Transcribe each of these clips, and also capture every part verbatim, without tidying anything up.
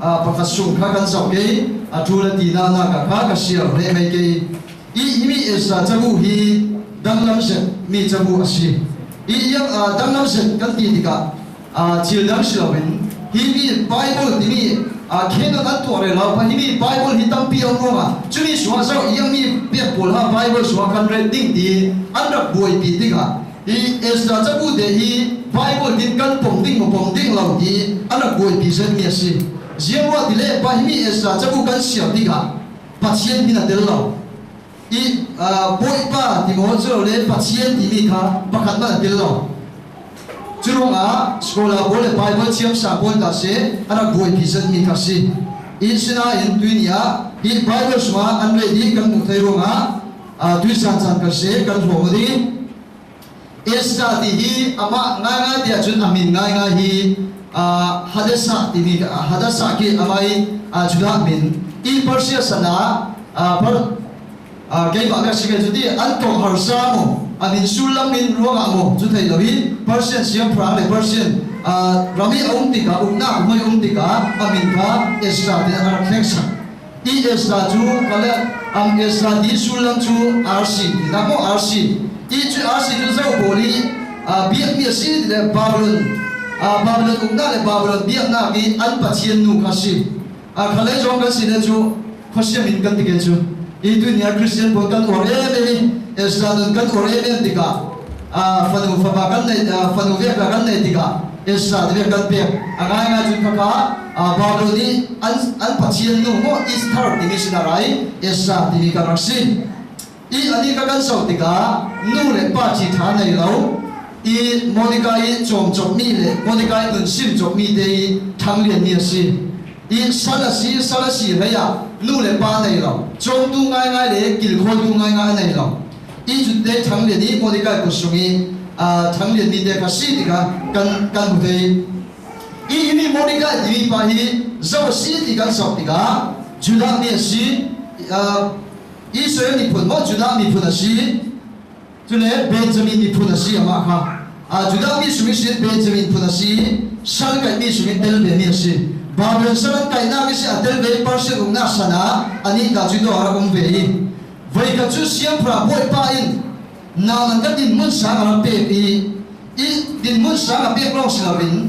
A, pakhat sung kha kan zauh kei, a thu le tina nak ah kha ka siar hlei mai kei. I, himi Esther cabu hi danglam zet mi cabu a si. I, iang, a, danglam zet kan ti tikah, a, thil dang si loin, himi Bible timi, a, khen an tuah rero pah, himi Bible hi tampi a um ruangah, cumi sungah zauh, iang mi pek pawl ha Bible sungah kan ret ding ti an rak buaipi tikah, i Esther cabu te hi Bible tin kan pom ding maw, pom ding lo ti an rak buaipi zet mi a si. Ziang ruah ti le pah, himi Esther cabu kan siar tikah Pathian hi na tel lo. I, aa, Bawipa ti maw, cu lo le Pathian timi kha pakhat mah a tel lo. Cu ruangah scholar pawl le Bible thiamsa pawl ta seh, a rak buaipi zetmi kha si. I sinain tuini ah hi Bible sungah an rei dih kan hmuh thei ruangah, aa, tuisan caan kan seh, kan hrawm aw dih. Esther ti hi amah ngaingai ti ahcun a min ngaingai hi, aa, Hadassah timi, aa, Hadassah khi amah i, aa, Judah min. I Persia san ah, aa, Aa, keimah ka si ve cu ti, Antioch harsa maw, a min sullam min ruangah maw, cu thei lo i, Persian siangpahrang le Persian, aa, ram i a um tikah, uknak hmun i um tikah, a min kha Esther tiah a rak thlengsak. I Esther cu, ka le, am Esther ti sullam cu R C, tinak maw, R C. I cu R C cu zo pawl i, aa, biakmi a si ti le Babylon, aa, Babylon uknak le Babylon biaknak i an pathian nu kha si. A khalei zong kan si le cu, khuasiam in kan ti ke cu. I tuini ah Christian pawl kan uar em em i, Esther nun kan uar em em tikah, aa, fanu fapa kan nei, aa, fanu vek kan nei tikah, Esther ti vek kan pek. A ngaingai cun khakha, aa, Babylon i an, an pathian nu maw, Ishtar timi sinah ra i, Esther timi kan rak si. I anih kha kan zoh tikah nu le pa thi ṭha nei lo, i Mordecai i cawm cawkmi le Mordecai nun sim cawkmi te i ṭhanglianmi a si. I sal a si, sal a si hlei ah nu le pa nei lo, cawmtu ngaingai le kilkhawitu ngaingai a nei lo. I cute ṭhanglian i Mordecai kut sung i, aa, ṭhanglianmi te kha si tikah kan, kan hmu thei. I himi Mordecai timi pa hi zo a si ti kan zoh tikah Judah mi a si, aa, Israel miphun maw, Judah miphun a si, cule Benjamin miphun a si amah kha. Aa, Judah mi sung ihsin Benjamin phun a si, sal kaihmi sungin tel vemi a si. Babylon sal an kaihnak ihsin a tel ve i Persia uknak san ah anih ta cu dawh a rak um ve i, voikhat cu siangpahrang Bawipa in naunan kan dinhmun sang a rak pek i, i dinhmun sang a pek lawng si loin,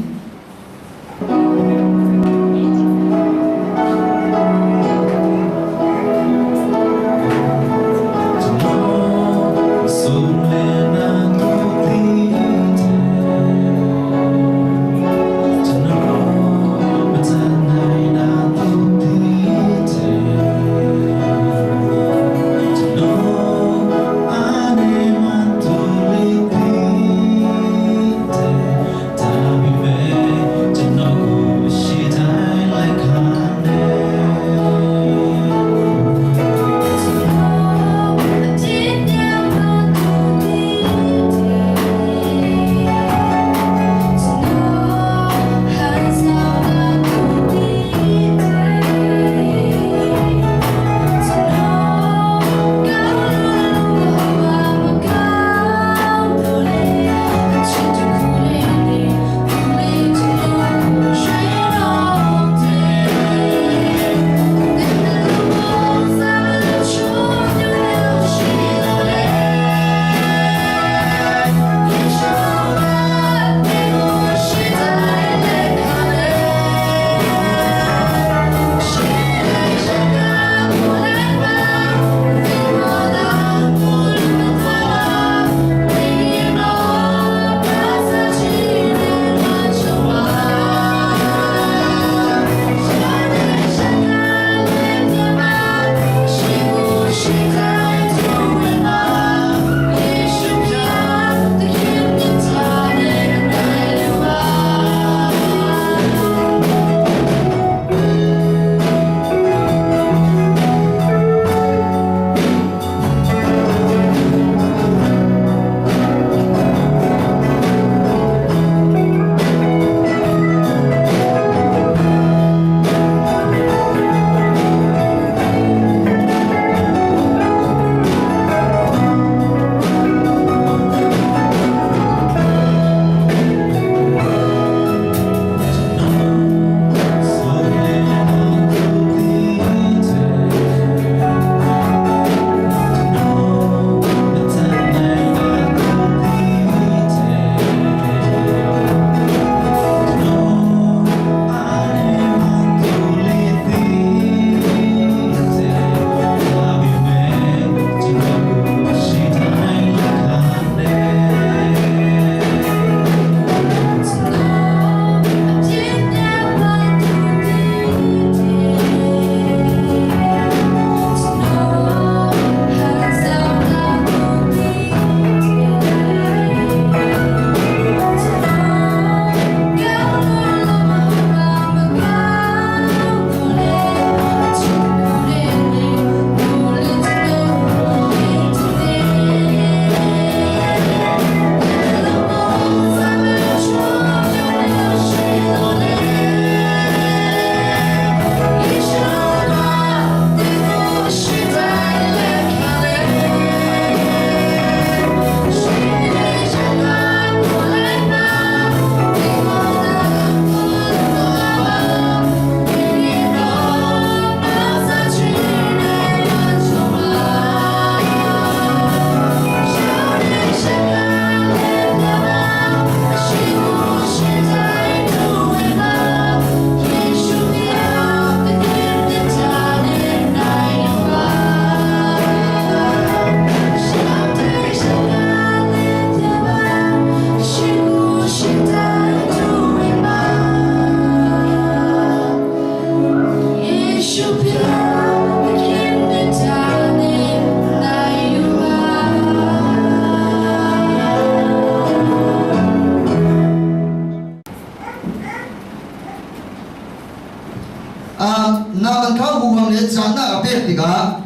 Aa, Naaman kha huham le cahnak a pek tikah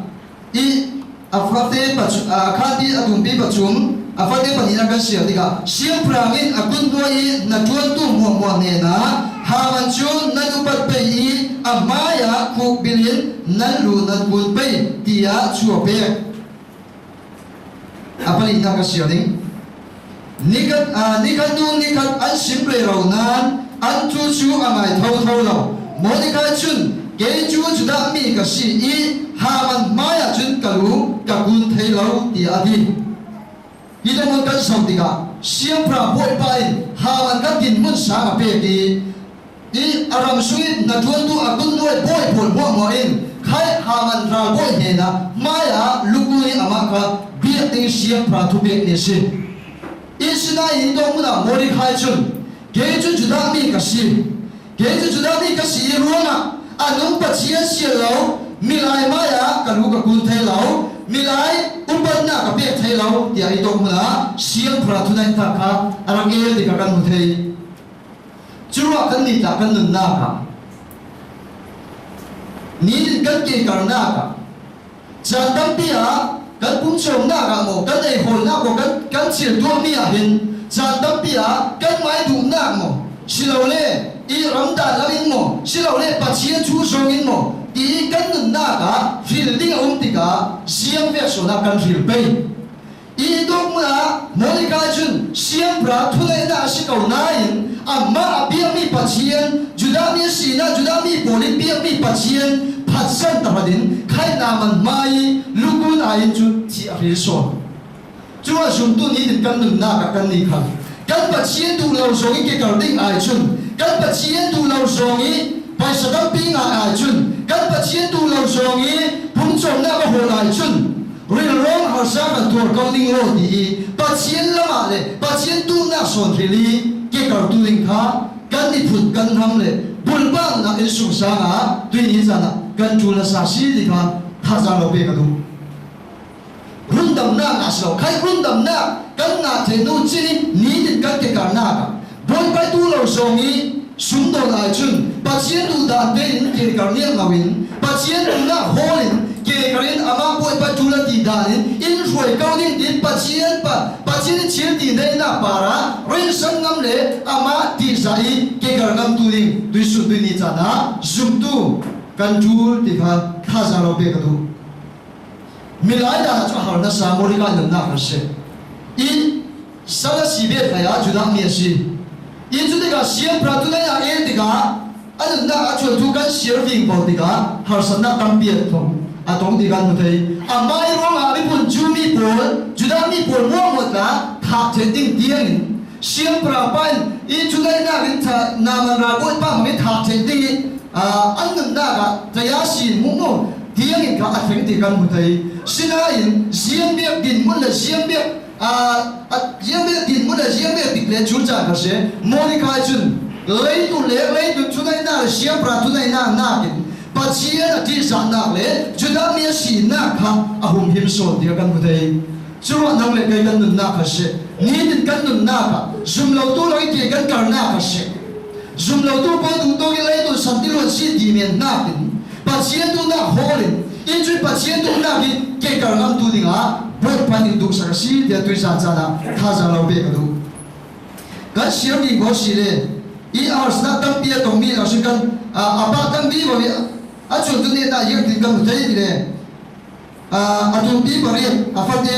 i a fate pacu-, aa, khanpi a tumpi pathum, a fate pahnihnak kan siar tikah siangpahrang in a kut hnuai i hnaṭuantu hmuahhmuah hnenah Haman cu nan upat pei i a hmaiah khukbil in nan lu nan kun pei, tiah thu a pek. A palinak ka siar ding. Nikhat, aa, nikhat hnu nikhat an sim rero nain an thu cu a ngai thotho lo. Mordecai cun, "Kei cu Judah mi ka si i Haman hmaiah cun ka lu ka kun thei lo," tiah a ti. Hi dongah kan zoh tikah siangpahrang bawipa in Haman kha dinhmun sang a pek i, i a ram sung i hnaṭuantu a kut hnuai bawi pawl hmuahhmuah in khai Haman ralbawi hnenah hmaiah lu kun i amah kha biak ding siangpahrang thupekmi a si. I sinain dawhmun ah Mordecai cun, "Kei cu Judah mi ka si. Kei cu Judah mi ka si i ruangah a nung Pathian siar lo milai hmaiah ka lu ka kun thei lo, milai upatnak ka pek thei lo," tiah i dawhmun ah siangpahrang thuneihnak kha a rak el tikah kan hmu thei. Curuah kan nitah kan nunnak ah, nihin kan kekarnak ah, caan tampi ah kan pumcawmnak ah maw, kan eihawlnak maw, kan, kan thil tuahmi ah hin caan tampi ah kanmah i duhnak maw, silole i ramdang lam in maw, silole Pathian thu zong in maw, ti kan nunnak ah hril ding a um tikah ziangvek sual ah kan hril pei. I dawhmun ah Mordecai cun siangpahrang thuneihnak a si ko nain amah a biakmi Pathian, Judah mi a si nain Judah mi pawl in biakmi Pathian phatsan tahratin khai Naaman hmai i lu kun ai in cun thih a hril sawn. Curuah zumtu nihin kan nunnak ah kan ni kha, kan Pathian duh lo zong i kikar ding ai cun, kan Pathian duh lo zong i paisa tampi ngai ai cun, kan Pathian duh lo zong i pumcawmnak a hawl ai cun, rilrawng harsa kan tuar ko ning law ti i Pathian lam ah le Pathian duhnak sawn hril i kikartu ding kha kan miphun, kan hnam le bulbangnak innsungsang ah tuihni caan ah kan ṭul nasa si ti kha thazaang lo pe ka duh. Rundamnak ngah si lo, khai rundamnak kan ngah theih hnu cun nihin kan kekarnak ah Bawipa duh lo zong i sumdawn ai cun Pathian duhdan tein kekar niamno in Pathian duhnak hawl in kekar in amah Bawipa ṭul a ti dan in in hruai ko ding tiin Pathian pa, Pathian i thil ti neihnak par ah rinsan ngam le amah tihzah i kekar ngamtu ding tuihsun tuihni caan ah zumtu kan ṭul ti kha thazaang lo pe ka duh. Milai dan ah cu a har nasa Mordecai nunnak a si. I sal a si ve hlei ah Judah mi a si. I cu tikah siangpahrang thuneihnak a el tikah a nunnak a ṭuantu kan siar vingvo tikah harsatnak tampi a tong, a tong ti kan hmu thei. Amah i ruangah a miphun Jew mi pawl, Judah mi pawl hmuahhmuah tla thah theih ding tiangin siangpahrang pa in i thuneihnak in tha-, Naaman ralbawi pa hmang i thah theih ding i, aa, an nunnak ah taya si hmuhmu tiangin kha a thleng ti kan hmu thei. Sinain ziangbiak dinhmun le ziangbiak, aa, a, ziangbiak dinhmun le ziangbiak dik le cun caan kha si. Mordecai cun leitlun le leitlun thuneihnak le siangpahrang thuneihnak nakin Pathian a ṭihzahnak le Judah mi a sinak kha a humhim sawn ti kha kan hmu thei. Curuah nang le kei kan nunnak kha si. Nihin kan nunnak ah zum lotu lo i ti kan karnak kha si. Zum lotu pawl duh tawk i leitlun san ti luat si ti men nakin Pathian duhnak hawl in, in cun Pathian duhnak in kekar ngamtu dingah Bawipa nih duhsak a si tiah tuihsan caan ah thazaang lo pe ka duh. Kan siar ding ko si le i a harsatnak tampi a tongmi lo si kan, a, a pah tampi ko i a cuantu nehnak ziangtin kan hmu thei ti le, aa, a tumpi pariat, a fate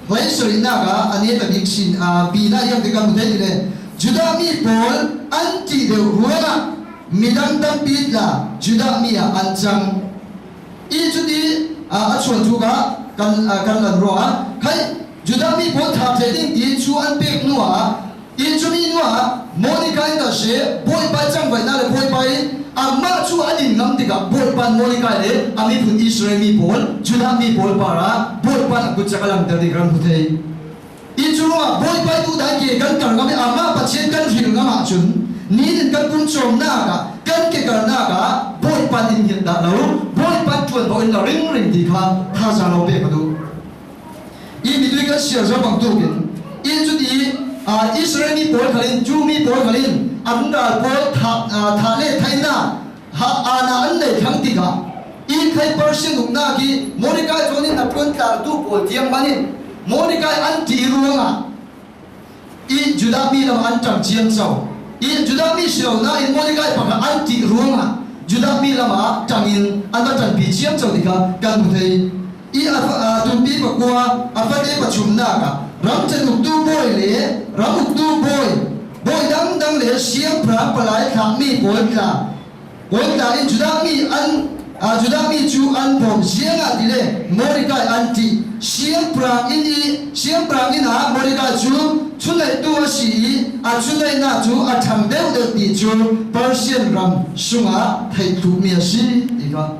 hleisarihnak ah a neta bik sin, aa, pinak ziangtin kan hmu thei ti le, Judah mi pawl an ṭih deuh ruangah midang tampi tla Judah mi ah an cang. I cuti, aa, a chuan tuk ah kan, aa, kan lan ruangah khai Judah mi pawl thah theih ding ti cu an pek hnuah I cumi hnuah Mordecai in ta si, Bawipa cangvaihnak le Bawipa in amah cu a din ngam tikah Bawipa in Mordecai le a miphun Israel mi pawl, Judah mi pawl parah Bawipa in a kutcak a langter ding kan hmu thei. I cu ruangah Bawipa i duhdan ke kan kar ngam i amah Pathian kan hril ngam ahcun nihin kan pumcawmnak ah, kan kekarnak ah Bawipa in in hngilh dah lo, Bawipa in ṭuanvo in lo ringring ti kha thazaang lo pe ka duh. I mitui kan siar zo bangtuk in, i cuti, aa, Israel mi pawl khal in, Jew mi pawl khal in, an ral pawl thah, aa, thah le theihnak, ha, aana an neih kha tikah, i khai Persian uknak i Mordecai thawn in a ṭuan tlangtu pawl tiang hmanh in Mordecai an ṭih ruangah i Judah mi lam an ṭang ciamco. I Judah mi si lo nain Mordecai pakhat an ṭih ruangah Judah mi lam ah ṭang in an va ṭanpi ciamco tikah kan hmu thei. I a, a, tunpi pakua, a fate pathumnak ah, ram ṭan uktu bawi le ram uktu bawi, bawi dangdang le siangpahrang palai thlakmi pawl tla, pawl tla in Judah mi an, a, Judah mi cu an bawm, ziangahtile Mordecai an ṭih. Siangpahrang inn i, siangpahrang inn ah Mordecai cu thuneihtu a si i, a thuneihnak cu a ṭhang deuhdeuh ti cu Persian ram sungah theih tlukmi a si, ti kha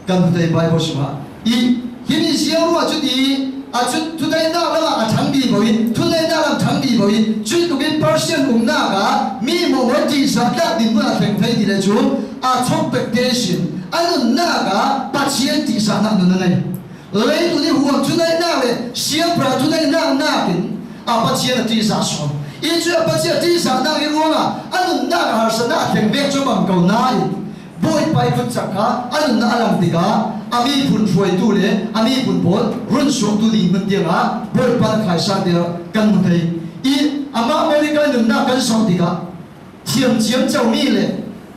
kan hmu thei Baibal sungah. I, himi ziang ruah cu ti, a cu thuneihnak lam ah a ṭhang vivo i, thuneihnak lam ṭhang vivo i, cuih tluk in Persian uknak ah mi mawhmaw ṭihzah tlak dinhmun a thleng thei ti le cu, a chawk pek te ihsin, a nunnak ah Pathian ṭihzahnak nun a ngei. Leitung i huam thuneihnak le siangpahrang thuneihnak nakin a Pathian a ṭihzah sawn. I cuih a Pathian a ṭihzahnak i ruangah a nunnak ah harsatnak a thleng vek cu a bang ko nain, Bawipa i khutcak kha a nunnak a lang tikah a miphun hruaitu le a miphun pawl run suaktu dinhmun tiangah Bawipa in a khaisang tiah kan hmu thei. I amah Mordecai nunnak kan zoh tikah thiam ciamcomi le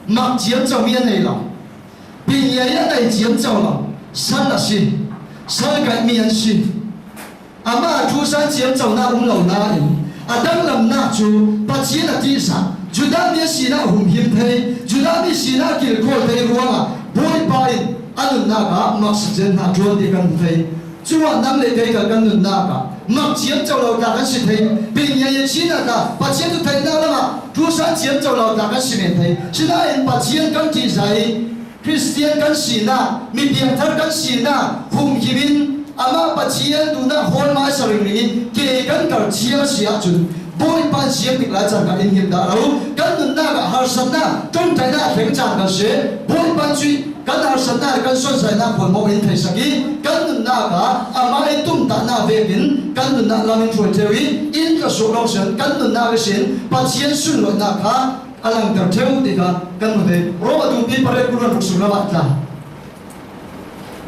mak ciamcomi a nei lo, pingiai a nei ciamco lo, sal a si, sal kaihmi an si. Amah a thu san ciamconak um lo nain a danglamnak cu Pathian a ṭihzah, Judah mi a sinak humhim thei, Judah mi sinak kilkhawl thei ruangah Bawipa in a nunnak ah maksa cian hna ṭuan ti kan hmu thei. Cuah nang le kei kha kan nunnak ah mak ciamco lo tla kan si thei, pingiai a chin ah tla Pathian thu theihnak lam ah thu san ciamco lo tla kan si men thei. Sinain Pathian kan ṭihzah i, Kristian kan sinak, mi piangthar kan sinak humhim in amah Pathian duhnak hawlmai sa ringring in ke kan kar thiam a si ahcun, Bawipa in ziang dik lai caan kha in ngim dah lo. Kan nunnak ah harsatnak, ṭongṭaihnak a thleng caan kan si. Bawipa in cuih kan harsatnak le kan sunzainak khualmawh in theisak i, kan nunnak ah amah i tumtahnak vekin kan nunnak lam in hruai ṭheu i, in ka suak lawng sin kan nunnak ihsin Pathian sunlawihnak kha a langter ṭheu ti kha kan hmu thei. Rom a dungpi pariat kul hluan ruk sung lam ah tla,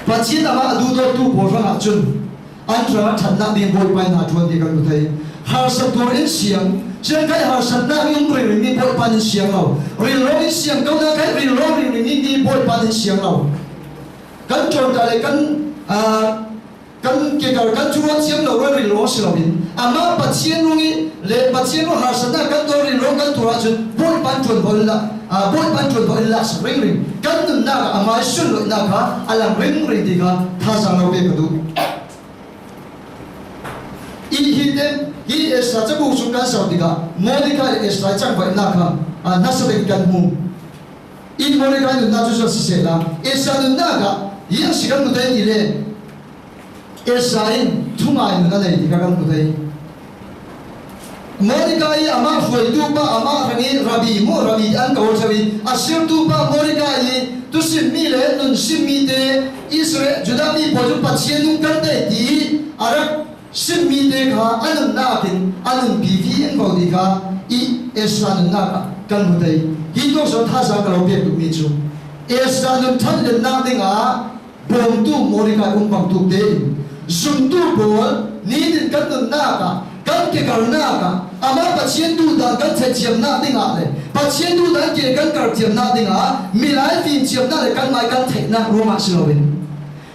Pathian amah a duhdawttu pawl hrangah cun an hrangah ṭhatnak ding Bawipa in hna ṭuan ti kan hmu thei. Harsat tuar in siang, ciangkhai harsatnak in um ringring mi Bawipa in siang lo. Rilrawng in siang ko nakhai rilrawng ringring mi Bawipa in siang lo. Kan ṭuanṭa le kan, aa, kan kekar kan cu ruat thiam lo ruangah rilrawng si loin amah Pathian rung i le Pathian rung harsatnak kan tuar rilrawng kan tuar ahcun Bawipa in ṭuanvo in lak, aa, Bawipa in ṭuanvo in laksak ringring. Kan nunnak ah amah i sunlawihnak kha a lang ringring ti kha thazaang lo pe ka duh. I hi te, hi Esther cabu chung kan zoh tikah Mordecai le Esther i cangvaihnak kha, aa, nasa bik kan hmu. I Mordecai nunnak cu sisehla, Esther nunnak ah ziang si kan hmu thei ti le, Esther in thungai nun a nei ti kha kan hmu thei. Mordecai i amah hruaitu pa, amah hrang i Rabbi maw, Rabbi an ko ṭheu i, a sirtu pa Mordecai i tusimmi le nunsimmi te, Israel, Judah mi pawl cu Pathian nun kan tei ti i a rak simmi te kha a nunnak in a nunpi vivo ti kha i Esther nunnak ah kan hmu thei. Hi tuak zong thazaang ka lo pek duhmi cu Esther nun ṭhanlennak dingah bawmtu Mordecai um bangtuk tein zumtu pawl nitin kan nunnak ah, kan kekarnak ah, amah Pathian duhdan kan theihthiamnak dingah le Pathian duhdan ke kan karthiamnak dingah milai fimthiamnak le kanmai kan theihnak ruangah si loin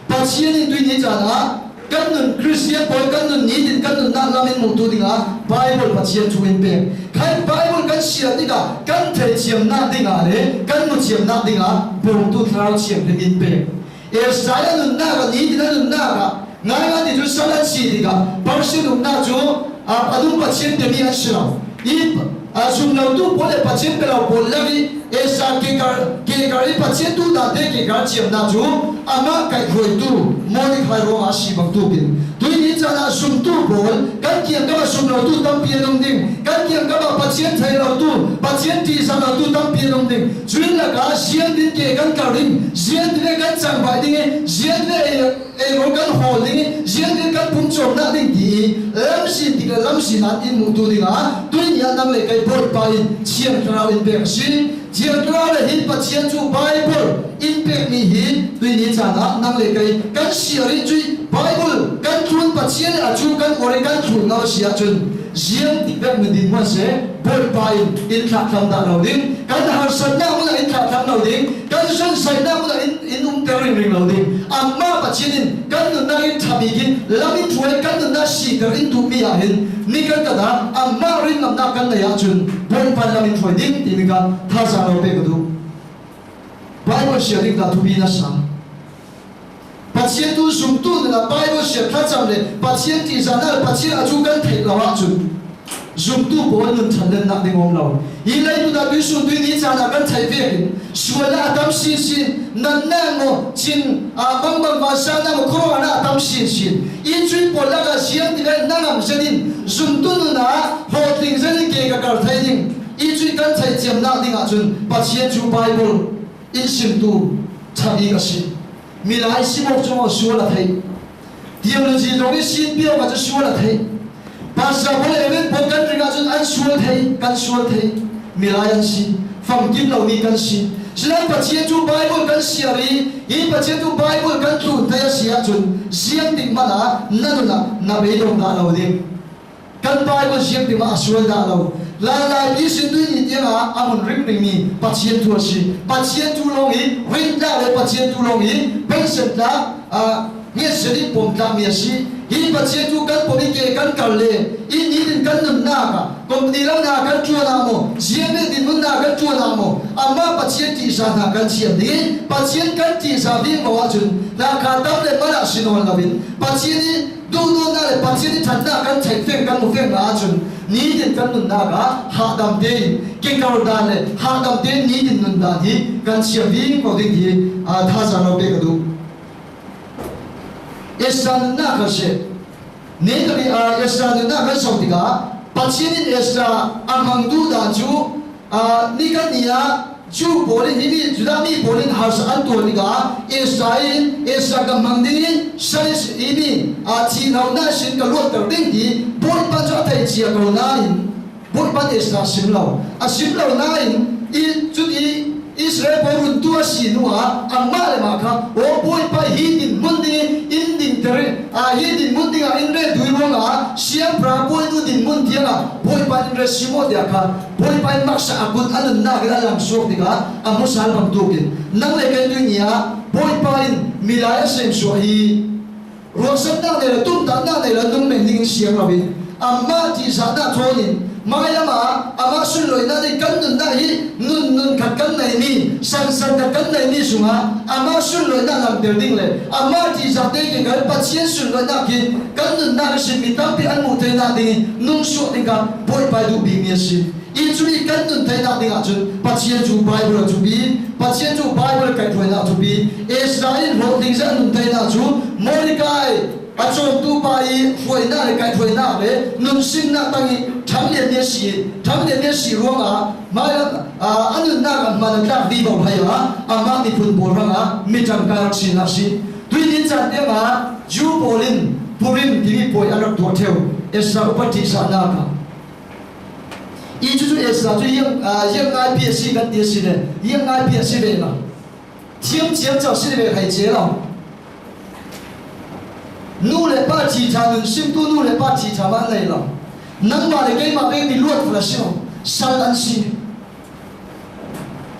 Pathian in tuihni caan ah kan nun Kristian pawl kan nun nitin kan nunnak lam in hmuhtu dingah Baibal Pathian thu in pek. Khan Baibal kan siar tikah kan theithiamnak dingah le kan hmuthiamnak dingah bawmtu Thlarau Thianghlim in pek. Esai a nunnak ah, nitin a nunnak ah, ngaingai ti cu sal an si tikah Persian uknak cu, aa, a dum Pathian pemi an si lo. I, aa, zumlotu pawl le Pathian pe lo pawl lak i Esai kekar, kekar i Pathian duhdan te kekar thiamnak cu amah kaihhruaitu Mordecai ruangah a si bangtuk in, tuihni caan ah zumtu pawl kan kiangkap ah zumlotu tampi an um ding, kan kiangkap ah Pathian thei lotu, Pathian ṭihzah lotu tampi an um ding. Cuih lakah ziangtin ke kan kar ding, ziangtin kan cangvaih ding i, ziangtin ei, ei rawl kan hawl ding i, ziangtin kan pumcawmnak ding ti i, lamzin tik le lamzin an in hmuhtu dingah tuihni ah nang le kei Bawipa in Thiang Thlarau in pek a si. Thiang Thlarau le hi Pathian cu Baibal in pekmi Caan ah nang le kei kan siar in cui Bible kan tlun Pathian le a cu kan uar i kan tlun lo si ahcun ziang ti vek mi din hmuan seh Bawipa in in thlahthlam dah lo ding, kan harsatnak hmun ah in thlahthlam lo ding, kan sunsaihnak hmun ah in, in umter ringring lo ding. Amah Pathian in kan nunnak in ṭha bik in lam in hruai kan nunnak siter in duhmi ah hin ni kan kat ah amah ringngamnak kan nei ahcun Bawipa in lam in hruai ding timi kha thazaang lo pe ka duh. Bible siar ding dah thupi na sa. Pathian thu zumtu nun ah Bible siar thlacam le Pathian ṭihzahnak le Pathian a cu kan theih lo ahcun zumtu pawl nun ṭhanlennak ding a um lo. Hi leitung ah tuisun tuini caan ah kan theih vekin sualnak a tam sinsin, natnak maw, cin, aa, bangbang vansannak maw, khuaruahnak a tam sinsin. I cui pawl lakah ziang ti le hnangam zet in zumtu nun ah hlawhtling zet in ke ka kar thei ding. I cui kan theih ciamnak ding ahcun Pathian cu Bible in simtu ṭha bik a si. Milai sim awk cungah sual a theih. Theology zong i sin piak awk ah cu sual a theih. Pastor pawl le event pawl kan ring ahcun an sual thei, kan sual thei. Milai an si. Famkim lomi kan si. Sinain Pathian cu Bible kan siar i, hi Pathian cu Bible kan tlun thei a si ahcun ziang tik hmanh ah na nun ah na beidong dah lo ding. Kan Bible ziang ti mah a sual dah lo. Laiblai pi sin tuini tiangah a hmun ringringmi Pathian thu a si. Pathian thu lawng i rintlak le Pathian thu lawng i pensen tlak, aa, ngetsen in pom tlakmi a si. Hi Pathian thu kan pom i ke kan kar le i nitin kan nunnak ah company lo hna kan ṭuan ah maw, ziang le dinhmun hna kan ṭuan ah maw, amah Pathian ṭihzah hna kan thiam ding i Pathian kan ṭihzah vivo ahcun hlakha tam le mal ah si nawn loin Pathian i duhdawtnak le Pathian i ṭhatnak kan theih feng, kan hmu feng hna ahcun nitin kan nunnak ah hahdam tein kekar dan le hahdam tein nitin nun dan hi kan thiam vivo ding hi, aa, thazaang lo pe ka duh. Esther nunnak kan si. Nih ka bia, aa, Esther nunnak kan so tikah Pathian in Esther a hmang duh dan cu Aa, ni kan ni ah Jew pawl in, himi Judah mi pawl in harsa an tuah tikah Esther in, Esther ka hmang ding in, sal i si, himi, aa, thihlonak sin ka luatter ding ti Bawipa cu a thei cia ko nain, Bawipa in Esther a sim lo. A sim lo nain, i, cun i Israel pawl runtu a si hnu ah, amah le mah kha, aw, Bawipa hi dinhmun ding in dingter, aa, hi dinhmun dingah in ret duh ruangah, siangpahrang pawl nu dinhmun tiangah Bawipa in ret sim aw tiah kha, Bawipa in maksa a kut a nunnak in a langsuak tikah a hmu sal bantukin nang le kei tuini ah Bawipa in milai a semsuah hi ruahsannak nei lo, tumtahnak nei lo, nung meng ding in siang lo in amah ṭihzahnak thawn in mailam ah amah sunlawinak nih kan nunnak hi nun, nun khat kan neimi, san, san khat kan neimi sungah amah sunlawinak langhter ding le amah ṭihzah te kikal Pathian sunlawinak hi kan nunnak ihsin mi tampi an hmuh theinak ding in nung suah ding kha Bawipa i duh bikmi a si. I cumi kan nun theinak dingah cun Pathian cu Bible a thupi, Pathian cu Bible kaihhruainak a thupi. Ezra in hlawhtling zet a nun theinak cu Mordecai a cawmtu pa i hruainak le kaihhruainak le nunsimnak tang i ṭhanglianmi a si, ṭhanglianmi a si ruangah hmailam, aa, a nunnak ah hman a tlak vivo hlei ah amah miphun pawl hrangah mi ṭangka rak sinak a si. Tuihni caan tiangah Jew pawl in Purim timi puai an rak tuah ṭheu. Ezra upat ṭihzahnak ah I cucu Ezra cu ziang, aa, ziang ngai pi a si kan ti a si le, ziang ngai pi a si ve lo. Thiam ciamco a si ve hei ce lo. Nu le pa ṭhiṭha, nun simtu nu le pa ṭhiṭha mah nei lo. Nangmah le keimah vek mi luat fal a si lo. Sal an si.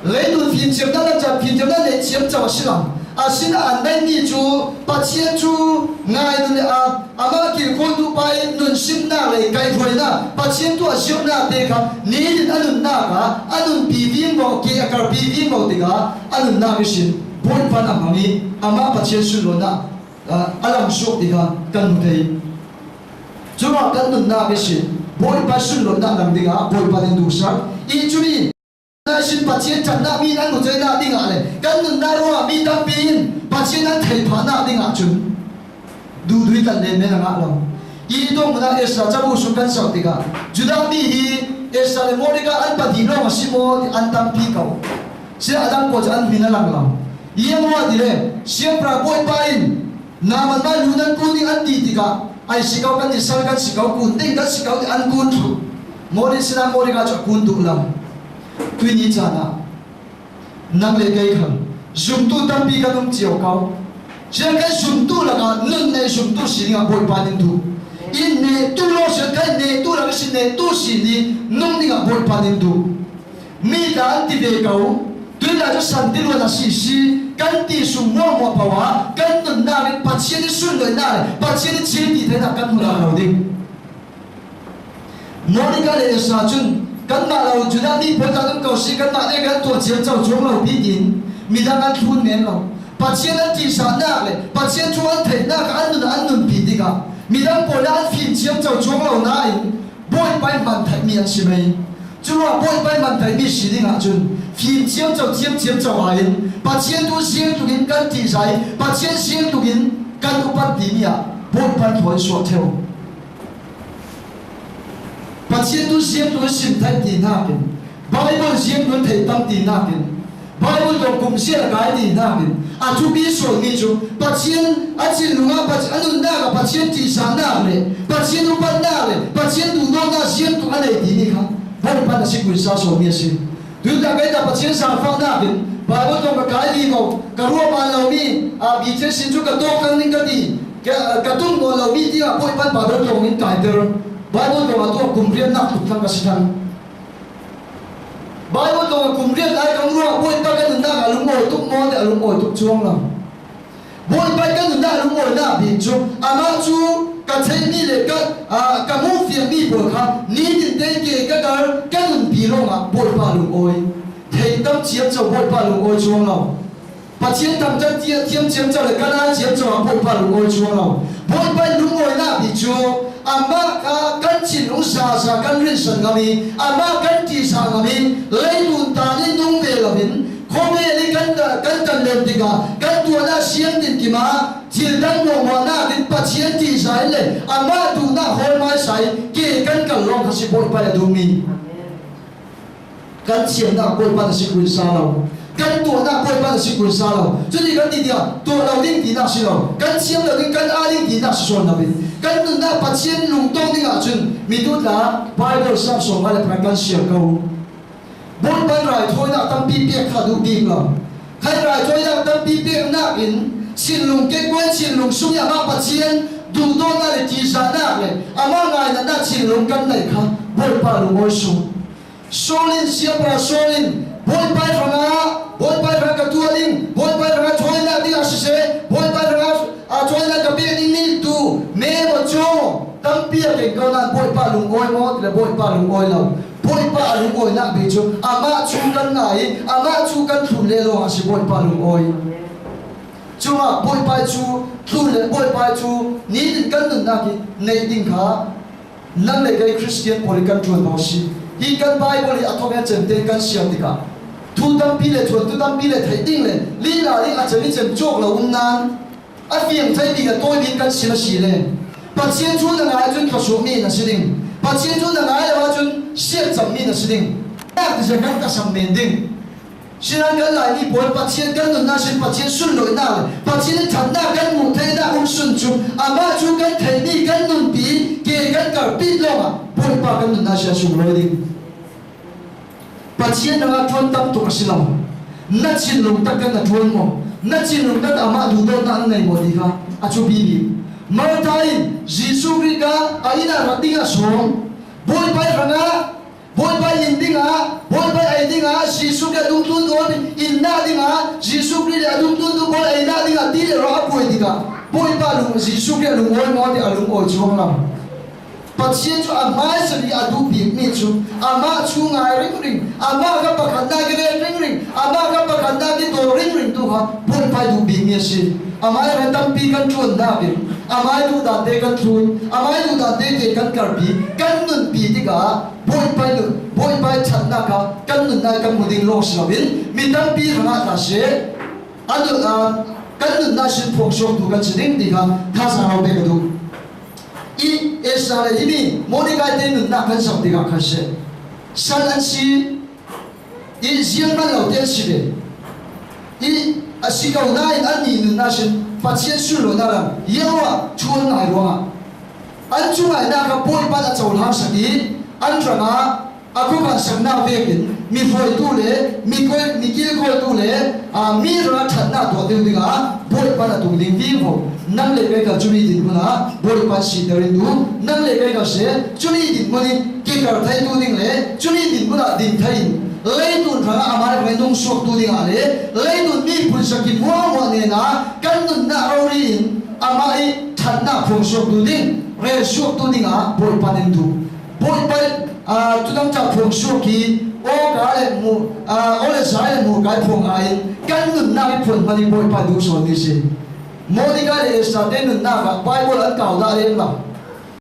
Leitlun fimciamnak lam caan fimciamnak nei ciamco a si lo. Asinain an neihmi cu Pathian cu ngai nun le a Amah kilkhawntu pa i nunsimnak le kaihhruainak, Pathian tuah zirhnak te kha nihin a nunnak ah a nunpi vingvo, ke a karpi vingvo tikah a nunnak ihsin Bawipa in a hmang i amah Pathian sunlawinak, ah, a langsuak ti kha kan hmu thei. Cumah kan nunnak ihsin Bawipa sunlawinak lang dingah Bawipa in duhsak i cumi Naisin Pathian ṭhatnak mi nan hmu theinak dingah le kan nunnak ruangah mi tampi in Pathian an thei phahnak dingah cun duhdui tlan len men a ngah lo. I tuang hmun ah Esther cabu sung kan sauh tikah Judah mi hi Esther le Mordecai an pahnih lawng a si maw ti an tampi ko. Sinain a dang pawl cu an hmin a lang lo. Ziangruangah ti le siangpahrang Bawipa in Naaman mah lu nan kun ding an ti tikah ai si ko, kan i sal kan si ko, kun ding kan si ko ti an kun thluh. Mawlin sinain Mordecai cu a kun duh lo. Tuihni caan ah nang le kei khal zumtu tampi kan um cio ko. Sia kan zumtu lakah nun nei zumtu si dingah Bawipa in duh. I nehtu lo sia kan nehtu lakah si nehtu si ni nung dingah Bawipa in duh. Mi tla an ti ve ko. Tui lai cu san ti luan a si si kan ti sung muahmuah paoh ah kan nunnak in Pathian i sunloihnak le Pathian i cil ti theinak kan hmu lo ding. Mordecai le Esther cun kanmah lo Judah mi pawl tla kan ko si, kanmah le kan tuah ciamco cuang lo pikin midang an thlun men lo. Pathian an tihzahnak le Pathian thu an theihnak kha an nun an nunpi tikah midang pawl le an fim ciamco cuang lo nain Bawipa in hman theihmi an si mai. Curuah Bawipa in hman theihmi si dingah cun fim ciamco thiam ciamco ai in Pathian thu ziang tukin kan tihzai, Pathian ziang tukin kan upat timi ah Bawipa in thawi suah ṭheu. Pathian thu ziangtu a sim theih ti hnakin, Baibal ziangtu a theih tam ti hnakin, Baibal tawh kum sia a kai ti hnakin, a thupi sualmi cu Pathian a thinlung ah Pathian a nunnak ah Pathian tihzahnak le Pathian upatnak le Pathian duhdawtnak ziangtu a nei timi kha Bawipa na si kun sa sualmi a si. Tun dah kei dah Pathian zaangfahnak in Baibal tawng ka kai vivo, ka ruah ban lomi, aa, Bible sin cu ka tawk dang ning ka ti, ka, ka tum nawn lomi tiah Bawipa in Baibal tawng in kaiter. Baibal tawng a tuah kum riatnak tuk thlang ka si thlang. Baibal tawng a kum riat lai ka ruah Bawipa ka nunnak a lungawi tuk maw tiah a lungawi tuk cuang lo. Bawipa ka nunnak lungawinak bik cu amah cu ka theihmi le ka, aa, ka hmuhfiangmi pawl kha nitin te ke ka kar ka nunpi lawngah Bawipa lungawi. Theitam ciamco Bawipa lungawi cuang lo. Pathian thangṭhat tiah thiam ciamco le ka nai ciamco ah Bawipa lungawi cuang lo. Bawipa lungawinak bik cu amah kha kan thinlung zaza kan rinsan ngam i, amah kan ṭihzah ngam i, leitlun tan i nung ve loin, khuavel i kan, kan kan lem tikah kan tuahnak siangtin kim ah thil dang hmuahhmuahnak in Pathian ṭihzah in le amah duhnak hawl hmaisa i ke kan kal lawng kha si Bawipa a duhmi. Kan thiamnak Bawipa na si kun sa lo. Kan tuahnak Bawipa na si kun sa lo. Cuti kan ti tiah tuah lo ding tinak si lo. Kan thiam lo ding, kan aa ding tinak si sawn lo. Kan nunnak Pathian lungtong dingah cun mitu tla Baibal sam sawm le phan kan siar ko. Bawipa raithawinak tampi pek kha duh bik lo. Khan raithawinak tampi peknak in thinlung kekkuai thinlung sung i amah Pathian duhdawtnak le ṭihzahnak le amah ngainatnak thinlung kan neih kha Bawipa lungawi sung. Saul in, siangpahrang Saul in, Bawipa hrangah, Bawipa hrangah ka tuah ding, Bawipa hrangah thawinak dingah siseh, Bawipa hrangah, aa, thawinak ka pek ding mi tu, me maw cu, tampi a keng ko nan Bawipa lungawi maw, tile Bawipa lungawi lo. Bawipa a lungawinak bik cu, amah cu kan ngai, amah cu kan thlun le lawng a si Bawipa lungawi. Cungah Bawipa cu thlun le Bawipa cu nitin kan nunnak i neih ding kha, nang le kei Khristian pawl i kan ṭuan hau si. Hi kan Baibal i a thawk he cem te kan siar tikah thu tampi le thuantu tampi le theih ding le lila ding a cem i cem cawk lo um nan a fiang thei bik a tawi bik kan sim a si le Pathian thu na ngai ahcun thluasuahmi na si ding. Pathian thu na ngai lo ahcun siatcammi na si ding. Nak ti zia kan ka sam men ding. Sinan kan Laimi pawl Pathian kan nunnak sin Pathian sunlawinak le Pathian i ṭhatnak kan hmuh theihnak um sun cu amah cu kan theihmi kan nunpi ke kan karpit lawngah Bawipa kan nunnak sin a sunglawi ding. Pathian hrangah ṭuan tam tuk a si lo. Na thinlung tak kan na ṭuan maw? Na thinlung tak amah duhdawtnak na ngei maw ti kha a thupi bik. Martha in Jesuh Khrih kha a inn ah rat dingah sawm. Bawipa hrangah Bawipa inn dingah, Bawipa ei dingah, Jesuh Khrih a dungthluntu innak dingah, Jesuh Khrih le a dungthluntu pawl einak dingah ti le ruah a puai tikah Bawipa lung, Jesuh Khrih a lungawi maw tiah a lungawi cuang lo. Pathian cu a hmaisa bik a duh bikmi cu amah cu ngai ringring, amah kha pakhatnak i ret ringring, amah kha pakhatnak i daw ringring tu kha Bawipa i duh bikmi a si. Amah i rat tampi kan ṭuan dah bik, amah i duh dante kan thlun, amah i duh dante te kan karpi, kan nunpi tikah Bawipa i nun, Bawipa i ṭhatnak kha kan nunnak i kan hmu ding lawng si loin mi tampi hrangah hna seh. A nun, aa, kan nunnak sin phuang suaktu kan si ding ti kha thazaang lo pe ka duh. I Esther le himi Mordecai te nunnak kan zoh tikah khan seh. San an si i zianghman lo te an si ve. I a si ko nain annih nunnak sin Pathian sunlawinak lam Jehovah thu an ngai ruangah an cu ngainak kha Bawipa a cohlang sak i an hrangah A khuapansakna vekin mihruaitu le mikoi, mikilkawltu le, aa, mi hrangah ṭhatna tuah deuh dingah Bawipa na tung ding vivo. Nang le kei kha cumi dinhmunah Bawipa sihter in duh. Nang le kei kha se cumi dinhmun in kikar theitu ding le cumi dinhmunah din thei in, leitung hrangah amah hrangah nungsuaktu dingah le leitung miphun sakhi muahmuah hnenah kan nunna rori in amah i ṭhatna phuangsuaktu ding, relsuaktu dingah Bawipa na duh. Bawipa, aa, cu dang ca phuang suak hi, aw ka le mu, aa, aw le za le mu kai phuang ai, kan nunnak i phuan hmanh hi Bawipa duh sawn mi si. Mordecai le Esther te nunnak ah Bible an kau dah le maw?